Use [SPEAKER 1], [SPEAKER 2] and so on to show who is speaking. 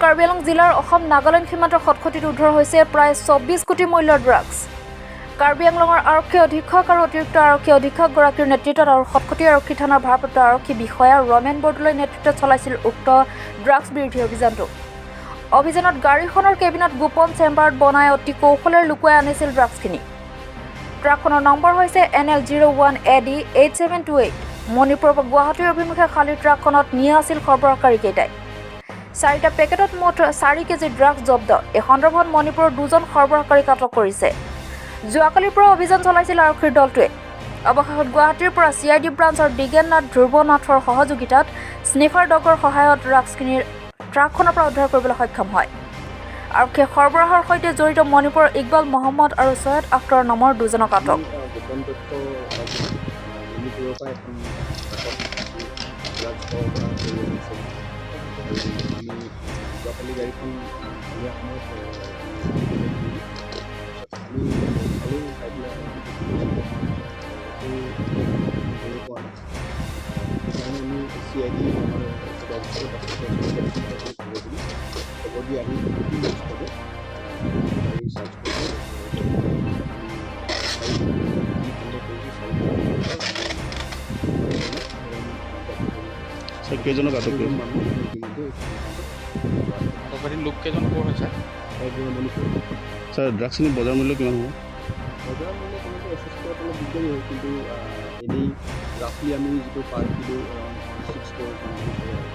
[SPEAKER 1] কাৰ্বি আংলং জিলাৰ অসম নাগালেণ্ড সীমান্তৰ খটখটিত উদ্ধাৰ হৈছে প্ৰায় 24 কোটি মূল্যৰ ড্ৰাগছ। কাৰ্বি আংলঙৰ আৰক্ষী অধীক্ষক আৰু অতিৰিক্ত আৰক্ষী অধীক্ষকগৰাকীৰ নেতৃত্বত আৰু খটখটি আৰক্ষী থানাৰ ভাৰপ্ৰাপ্ত আৰক্ষী বিষয়া ৰমেন বৰদলৈৰ নেতৃত্বত চলাইছিল উক্ত ড্ৰাগছ বিৰোধী অভিযানটো। অভিযানত গাড়ীখনৰ কেবিনত গোপন চেম্বাৰত বনাই অতি কৌশলেৰে লুকুৱাই আনিছিল ড্ৰাগছখিনি। ট্ৰাকখনৰ নম্বৰ হৈছে NL 01 AD 8728। মণিপুৰৰ পৰা গুৱাহাটীৰ অভিমুখে খালী ট্ৰাকখনত নিয়া আছিল সৰবৰাহকাৰীকেইটাই। চাৰিটা পেকেটত মুঠ 4 কেজি ড্ৰাগছ জব্দ। এই সন্দৰ্ভত মণিপুৰৰ দুজন সৰবৰাহকাৰীক আটক কৰিছে। যোৱাকালিৰ পৰা অভিযান চলাইছিল আৰক্ষীৰ দলটোৱে। অৱশেষত গুৱাহাটীৰ পৰা C I D ব্ৰাঞ্চৰ Digen Nath, Dhruv নাথৰ সহযোগিতাত স্নিফাৰ ডগৰ সহায়ত ড্ৰাগছখিনিৰ ট্ৰাকখনৰ পৰা উদ্ধাৰ কৰিবলৈ সক্ষম হয়। আৰক্ষীয়ে সৰবৰাহৰ সৈতে জড়িত মণিপুৰৰ ইকবাল মহম্মদ আৰু ছৈয়দ আখতৰ নামৰ দুজনক আটক।
[SPEAKER 2] আমি গোপন তথ্য পাইছিলোঁ, মণিপুৰৰ পৰা এখন ট্ৰাকত ড্ৰাগছ সৰবৰাহ কৰি আনিছে। আৰু আমি যোৱাকালি গাড়ীখন সন্ধিয়া সময়ত তাৰপিছত আমি চালোঁ, চাই পেলাই একো ধৰিব পোৱা নাই। সেইকাৰণে আমি চি I D আমাৰ ডগ স্কোৱাড আছে, খবৰ দিলোঁ। খবৰ দি আহি স্পটত গাড়ী চাৰ্চ কৰিলোঁ। আমি সন্দেহ কৰিছোঁ চাৰিটা।
[SPEAKER 3] ছাৰ, কেইজনক আটক কৰিছে?
[SPEAKER 2] মানুহ ইতিমধ্যে
[SPEAKER 4] আটকাধীন লোককেইজন ক'ৰ হৈছে?
[SPEAKER 2] মণিপুৰ।
[SPEAKER 3] ছাৰ, ড্ৰাগছখিনি বজাৰ মূল্য কিমান হ'ব?
[SPEAKER 2] বজাৰ মূল্য তেনেকৈ এছেছ কৰাত অলপ দিগদাৰী হয়, কিন্তু এনেই ৰাফলি আমি যিটো পাৰ কিলো এৰাউণ্ড 6 ক্ৰ'ৰ মান বুলি ধৰোঁ আৰু।